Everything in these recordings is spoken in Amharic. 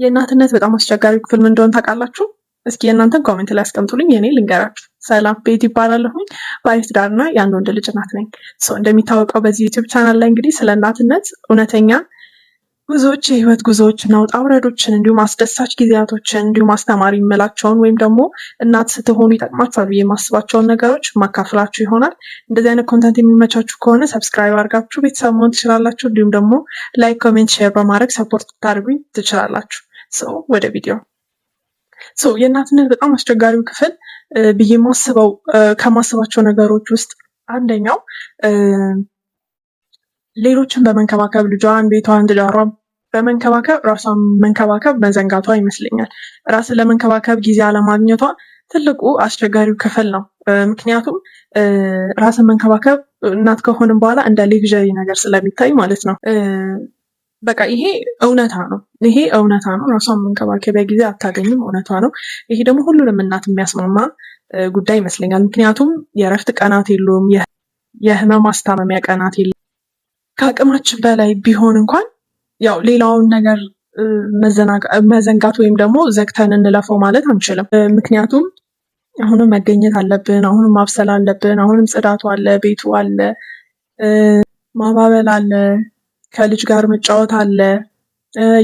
የእናትነት በጣም አስቸጋሪ ክፍል ምን እንደሆነ ታውቃላችሁ? እስኪ የእናንተን comment ላይ አስቀምጡልኝ፣ የኔ ልንገራችሁ። ሰላም፣ ቤት ይባላለሁኝ፣ ባለትዳርና የአንድ ወንድ ልጅ እናት ነኝ። እንደሚታወቀው በዚህ YouTube channel ላይ እንግዲህ ስለ እናትነት እውነተኛ ጉዞዎች፣ የህይወት ጉዞዎች እና ውጣ ውረዶችን እንዲሁም አስደሳች ጊዜያቶችን እንዲሁም አስተማሪ የምላቸውን ወይም ደግሞ እናት ስትሆኑ ይጠቅማችኋል ብዬ የማስባቸውን ነገሮች ማካፍላችሁ ይሆናል። እንደዚህ አይነት content የሚመቻችሁ ከሆነ subscribe አድርጋችሁ ቤተሰብ መሆን ትችላላችሁ። እንዲሁም ደግሞ like፣ comment፣ share በማድረግ support ታደርጉኝ ትችላላችሁ። So ወደ ቪዲዮ። የእናትነት በጣም አስቸጋሪው ክፍል ብዬ ማስበው ከማስባቸው ነገሮች ውስጥ አንደኛው ሌሎችን በመንከባከብ፣ ልጇን፣ ቤቷን፣ ትዳሯን በመንከባከብ ራሷን መንከባከብ መዘንጋቷ ይመስለኛል። ራስን ለመንከባከብ ጊዜ አለማግኘቷ ትልቁ አስቸጋሪው ክፍል ነው። ምክንያቱም ራስን መንከባከብ እናት ከሆንም በኋላ እንደ luxury ነገር ስለሚታይ ማለት ነው። በቃ ይሄ እውነታ ነው። ይሄ እውነታ ነው። ራሷን መንከባከቢያ ጊዜ አታገኝም። እውነቷ ነው። ይሄ ደግሞ ሁሉንም እናት የሚያስማማ ጉዳይ ይመስለኛል። ምክንያቱም የእረፍት ቀናት የሉም፣ የህመም ማስታመሚያ ቀናት የሉም። ከአቅማችን በላይ ቢሆን እንኳን ያው ሌላውን ነገር መዘንጋት ወይም ደግሞ ዘግተን እንለፈው ማለት አንችልም። ምክንያቱም አሁንም መገኘት አለብን፣ አሁንም ማብሰል አለብን፣ አሁንም ጽዳቱ አለ፣ ቤቱ አለ፣ ማባበል አለ፣ ከልጅ ጋር መጫወት አለ፣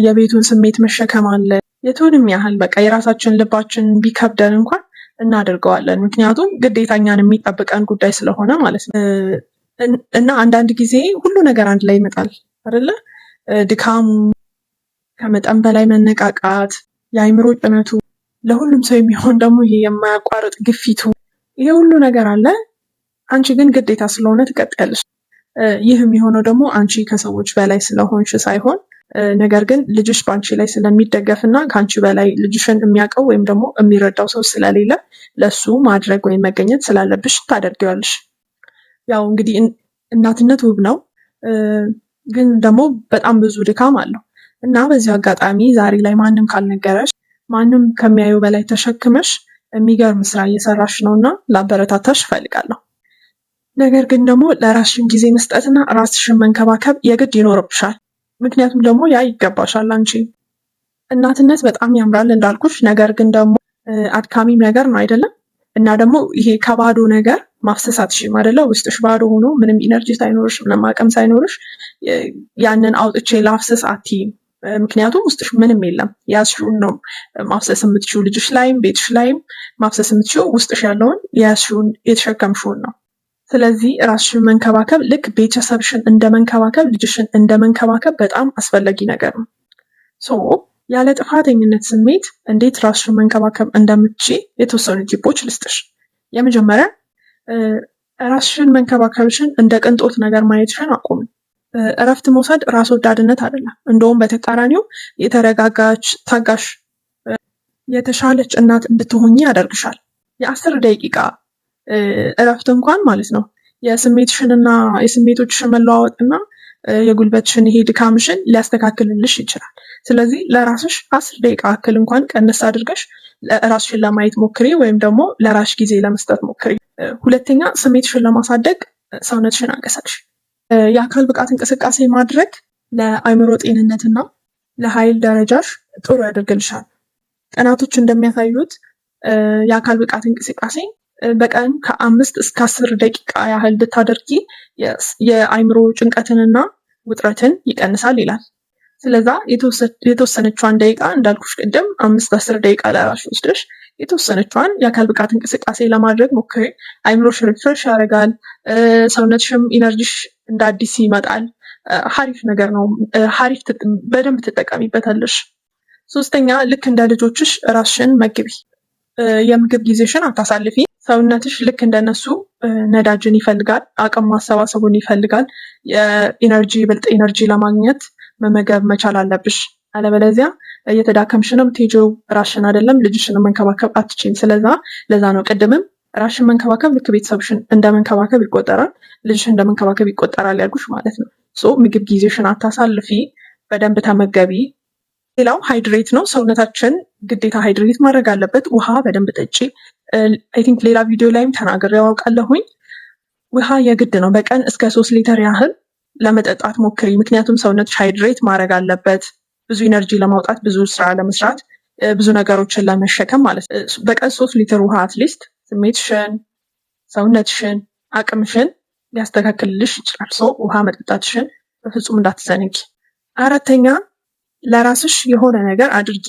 የቤቱን ስሜት መሸከም አለ። የቱንም ያህል በቃ የራሳችን ልባችን ቢከብደን እንኳን እናደርገዋለን። ምክንያቱም ግዴታ እኛን የሚጠብቀን ጉዳይ ስለሆነ ማለት ነው። እና አንዳንድ ጊዜ ሁሉ ነገር አንድ ላይ ይመጣል አይደለ? ድካሙ፣ ከመጠን በላይ መነቃቃት፣ የአይምሮ ጭነቱ፣ ለሁሉም ሰው የሚሆን ደግሞ ይሄ የማያቋርጥ ግፊቱ፣ ይሄ ሁሉ ነገር አለ። አንቺ ግን ግዴታ ስለሆነ ትቀጥያለሽ። ይህ የሚሆነው ደግሞ አንቺ ከሰዎች በላይ ስለሆንሽ ሳይሆን ነገር ግን ልጅሽ በአንቺ ላይ ስለሚደገፍ እና ከአንቺ በላይ ልጅሽን የሚያውቀው ወይም ደግሞ የሚረዳው ሰው ስለሌለ ለሱ ማድረግ ወይም መገኘት ስላለብሽ ታደርጊዋለሽ። ያው እንግዲህ እናትነት ውብ ነው፣ ግን ደግሞ በጣም ብዙ ድካም አለው። እና በዚሁ አጋጣሚ ዛሬ ላይ ማንም ካልነገረሽ፣ ማንም ከሚያየው በላይ ተሸክመሽ የሚገርም ስራ እየሰራሽ ነው እና ላበረታታሽ እፈልጋለሁ። ነገር ግን ደግሞ ለራስሽን ጊዜ መስጠትና ራስሽን መንከባከብ የግድ ይኖርብሻል። ምክንያቱም ደግሞ ያ ይገባሻል። አንቺ እናትነት በጣም ያምራል እንዳልኩሽ፣ ነገር ግን ደግሞ አድካሚም ነገር ነው አይደለም? እና ደግሞ ይሄ ከባዶ ነገር ማፍሰስ አትችይም አይደለ? ውስጥሽ ባዶ ሆኖ ምንም energy ሳይኖርሽ፣ ምንም አቅም ሳይኖርሽ ያንን አውጥቼ ላፍሰስ አትይም። ምክንያቱም ውስጥሽ ምንም የለም። ያዝሽውን ነው ማፍሰስ የምትችይው። ልጅሽ ላይም ቤትሽ ላይም ማፍሰስ የምትችይው ውስጥሽ ያለውን የያዝሽውን የተሸከምሽውን ነው። ስለዚህ ራስሽን መንከባከብ ልክ ቤተሰብሽን እንደመንከባከብ፣ ልጅሽን እንደመንከባከብ በጣም አስፈላጊ ነገር ነው። So ያለ ጥፋተኝነት ስሜት እንዴት ራስሽን መንከባከብ እንደምትችይ የተወሰኑ tip ኦች ልስጥሽ። የመጀመሪያ ራስሽን መንከባከብሽን እንደ ቅንጦት ነገር ማየትሽን አቁሚ። እረፍት መውሰድ ራስ ወዳድነት አይደለም። እንደውም በተቃራኒው የተረጋጋች፣ ታጋሽ፣ የተሻለች እናት እንድትሆኚ ያደርግሻል። የ10 ደቂቃ እረፍት እንኳን ማለት ነው የስሜትሽንና የስሜቶችሽን መለዋወጥና የጉልበትሽን ይሄ ድካምሽን ሊያስተካክልልሽ ይችላል። ስለዚህ ለራስሽ 10 ደቂቃ ያክል እንኳን ቀነስ አድርገሽ ራስሽን ለማየት ሞክሪ፣ ወይም ደግሞ ለራስሽ ጊዜ ለመስጠት ሞክሪ። ሁለተኛ፣ ስሜትሽን ለማሳደግ ሰውነትሽን አንቀሳቅሽ። የአካል ብቃት እንቅስቃሴ ማድረግ ለአእምሮ ጤንነትና ለኃይል ደረጃሽ ጥሩ ያደርግልሻል። ጥናቶች እንደሚያሳዩት የአካል ብቃት እንቅስቃሴ በቀን ከ5 እስከ 10 ደቂቃ ያህል ብታደርጊ የአእምሮ ጭንቀትንና ውጥረትን ይቀንሳል ይላል። ስለዛ የተወሰነችዋን ደቂቃ፣ እንዳልኩሽ ቅድም 5-10 ደቂቃ ለራስሽ ወስደሽ የተወሰነችዋን የአካል ብቃት እንቅስቃሴ ለማድረግ ሞክሪ። አይምሮሽ refresh ያደርጋል፣ ሰውነትሽም energy ሽ እንደ አዲስ ይመጣል። ሀሪፍ ነገር ነው። ሀሪፍ በደንብ ትጠቀሚበታለሽ። ሶስተኛ፣ ልክ እንደ ልጆችሽ ራስሽን መግቢ። የምግብ ጊዜሽን አታሳልፊ። ሰውነትሽ ልክ እንደነሱ ነዳጅን ይፈልጋል፣ አቅም ማሰባሰቡን ይፈልጋል። የ energy ይበልጥ energy ለማግኘት መመገብ መቻል አለብሽ። አለበለዚያ እየተዳከምሽ ነው የምትሄጂው። ራስሽን አይደለም ልጅሽን መንከባከብ አትችይም። ስለዛ ለዛ ነው ቅድምም ራስሽን መንከባከብ ልክ ቤተሰብሽን እንደመንከባከብ ይቆጠራል፣ ልጅሽን እንደመንከባከብ ይቆጠራል ያልኩሽ ማለት ነው። So ምግብ ጊዜሽን አታሳልፊ፣ በደንብ ተመገቢ። ሌላው hydrate ነው። ሰውነታችን ግዴታ hydrate ማድረግ አለበት። ውሃ በደንብ ጠጪ። I think ሌላ ቪዲዮ ላይም ተናግሬ ያውቃለሁኝ። ውሃ የግድ ነው። በቀን እስከ 3 ሊትር ያህል ለመጠጣት ሞክሪ። ምክንያቱም ሰውነትሽ hydrate ማድረግ አለበት። ብዙ energy ለማውጣት፣ ብዙ ስራ ለመስራት፣ ብዙ ነገሮችን ለመሸከም ማለት ነው። በቀን 3 ሊትር ውሃ at least ስሜትሽን፣ ሰውነትሽን፣ አቅምሽን ሊያስተካክልልሽ ይችላል። So ውሃ መጠጣትሽን በፍጹም እንዳትዘነጊ። አራተኛ፣ ለራስሽ የሆነ ነገር አድርጊ።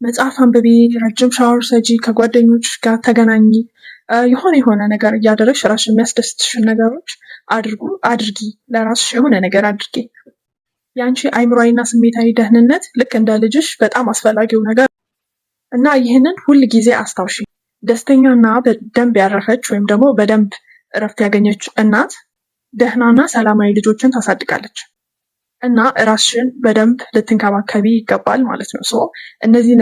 መጽሐፍ አንብቢ፣ ረጅም ሻወር ውሰጂ፣ ከጓደኞች ጋር ተገናኚ። የሆነ የሆነ ነገር እያደረግሽ ራስሽን የሚያስደስትሽን ነገሮች አድርጉ አድርጊ። ለራስሽ የሆነ ነገር አድርጊ። የአንቺ አይምሯዊና ስሜታዊ ደህንነት ልክ እንደ ልጅሽ በጣም አስፈላጊው ነገር እና ይህንን ሁል ጊዜ አስታውሺ። ደስተኛና በደንብ ያረፈች ወይም ደግሞ በደንብ እረፍት ያገኘች እናት ደህናና ሰላማዊ ልጆችን ታሳድጋለች። እና ራስሽን በደንብ ልትንከባከቢ ይገባል ማለት ነው። So እነዚህ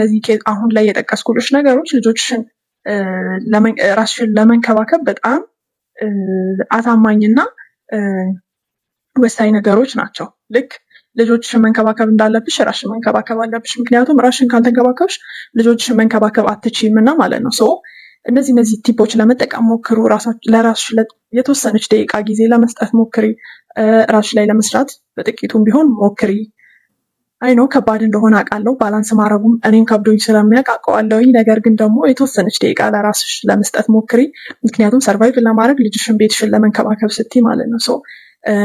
አሁን ላይ የጠቀስኩልሽ ነገሮች ልጆችሽን፣ ራስሽን ለመንከባከብ በጣም አሳማኝና ወሳኝ ነገሮች ናቸው። ልክ ልጆችሽን መንከባከብ እንዳለብሽ ራስሽን መንከባከብ አለብሽ። ምክንያቱም ራስሽን ካልተንከባከብሽ ልጆችሽን መንከባከብ አትችይም እና ማለት ነው። So እነዚህ tip ኦች ለመጠቀም ሞክሩ። ለራስሽ የተወሰነች ደቂቃ ጊዜ ለመስጠት ሞክሪ። ራስሽ ላይ ለመስራት በጥቂቱም ቢሆን ሞክሪ። I know ከባድ እንደሆነ አውቃለሁ። Balance ማድረጉም እኔም ከብዶኝ ስለሚያውቅ አውቀዋለሁኝ። ነገር ግን ደግሞ የተወሰነች ደቂቃ ለራስሽ ለመስጠት ሞክሪ። ምክንያቱም survive ለማድረግ፣ ልጅሽን፣ ቤትሽን ለመንከባከብ ስትይ ማለት ነው። So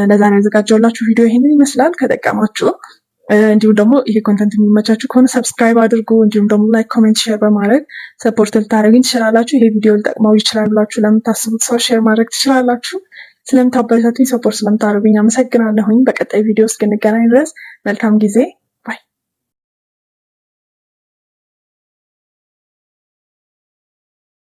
ለዛሬ ያዘጋጀሁላችሁ ቪዲዮ ይህንን ይመስላል። ከጠቀማችሁ እንዲሁም ደግሞ ይሄ content የሚመቻችሁ ከሆነ subscribe አድርጉ። እንዲሁም ደግሞ like፣ comment፣ share በማድረግ support ልታደርጉኝ ትችላላችሁ። ይሄ ቪዲዮ ሊጠቅመው ይችላል ብላችሁ ለምታስቡት ሰው share ማድረግ ትችላላችሁ። ስለምታበረታቱኝ፣ support ስለምታደርጉኝ አመሰግናለሁኝ። በቀጣይ ቪዲዮ እስክንገናኝ ድረስ መልካም ጊዜ።